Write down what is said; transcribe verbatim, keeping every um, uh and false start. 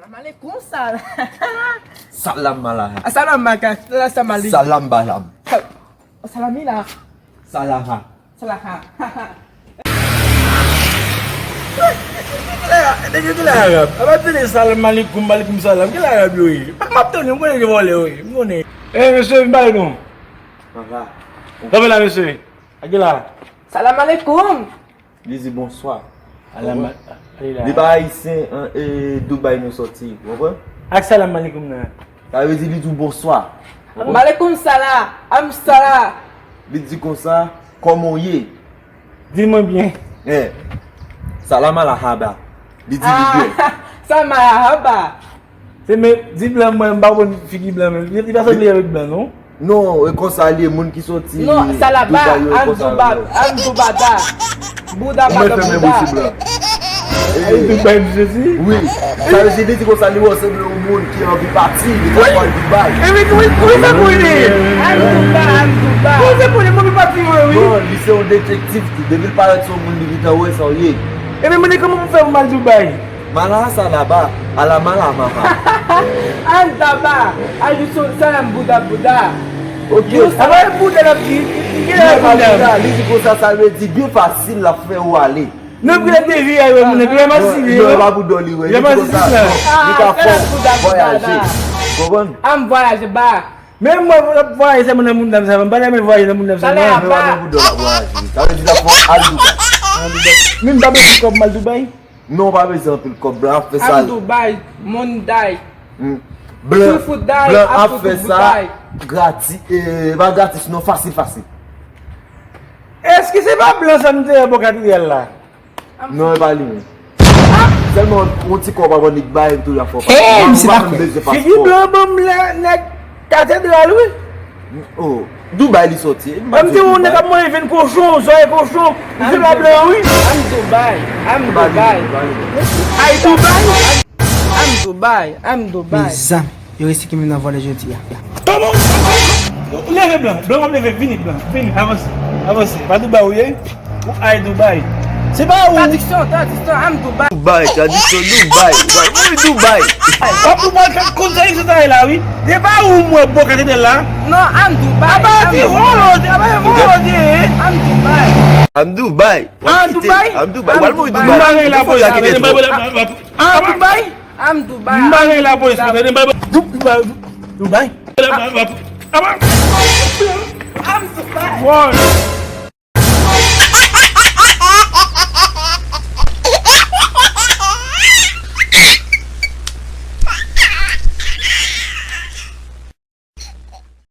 Salam alaikum, sal. Salam malaha. Salam maka. Salam alaikum. Salam balam. Salamila. Salaha. Salaha. Nèg yo ki la arab. Apa tande salam alaikum, malikum salam. Ki la arab yo ye? M ap tande, m konnen ki vòlè yo ye. M konnen. Eh, mesye, m pale non. Kanpe la, mesye. A ki la? Salam alaikum. Li di bonswa. Li pa ayisyen, an, e Dubai nou sòti, ou konprann? Ak salam alaikum nan. Sa vle di li di w bonswa. Malekum sala, am sala. Li di konsa, kòman w ye? Di mwen byen. Eh, salam ala haba. Li di li byen. Salam ala haba. Se men, di blan mwen, m pa konn figi blan men. Li, li pa sanble avèk blan, non? Non, e konsa li ye, moun ki soti Dubai yo, e konsa yo ye. Non, salaba, andubada, bouda bada bouda. Ou mèt fèmen bouch ou blan. Li Dubai, misye di? Wi. Sa vle di, li di konsa, li wè w sanble yon moun ki anvi pati, li ka pral Dubai. E wi, wi, wi, se pou li. Anduba, anduba. Wi, se pou li, m anvi pati, mwen, wi. Non, li se yon detektif tou. Depi l parèt se yon moun li gentan wè sa w ye. Ebyen, mande kòman pou fè pou m al Dubai. Malaha salaba, ala mala maha. Andaba, aji salam bouda bouda. Ok. Apa e bouda l ap di? Li gen la bouda. Li di konsa, sa vle di byen fasil l ap fè ou ale. Non, pou lè devi a yo, moun, lè masive yo. Non, e pa bouda li wè. Lè masive la. Li ka fè w vwayaje. Konprann? Am vwayaje ba. Men mwen, mwen ap vwayaje sèlman nan moun dam sa, m pa renmen vwayaje nan moun dam sa, non. Mwen pa nan bouda l ap vwayaje. Sa vle di l ap fè w al Dubai. Men m pa bezwen kòb m al Dubai. Non, w pa bezwen anpil kòb, blan ap fè sa. Am Dubai, Monday. Blan, blan ap fè sa gratis, e, pa gratis, non, fasil, fasil. Èske se pa blan sa m te wè bò katedral la? Non, e pa li menm. Sèlman yon ti kòb avan nèg bay, m toujou ap fè w pase. Ou pa menm bezwen paspò. Figi blan ban m lè nèg katedral, wi. Oh, Dubai li sòti. M te wè yon nèg ap manje venn kochon, zòrèy kochon. Misye pa blan, wi. I'm Dubai. I'm Dubai. Ay, Dubai. I'm Dubai. I'm Dubai. Mezanmi, yo resi ki menm nan vòlè jodi a. Leve blan, blan w ap leve, vini blan, vini, avanse, avanse. Pa Dubai ou ye? Ou ay Dubai. Se pa ou. Tradiksyon, tradiksyon, I'm Dubai. Dubai, tradiksyon Dubai. Dubai, mwen Dubai. W ap Dubai, konn sa yo sot la, wi. Se pa ou mwen bò katedral la. Non, I'm Dubai. Apa ti vòlò, apa ti vòlò, eh. I'm Dubai. I'm Dubai. I'm Dubai. I'm Dubai. W al mouri Dubai. M pa gen lapolis. Fò y a kite tou. I'm Dubai. I'm Dubai. M pa gen lapolis, tande, m pa Dubai. Dubai. I'm Dubai.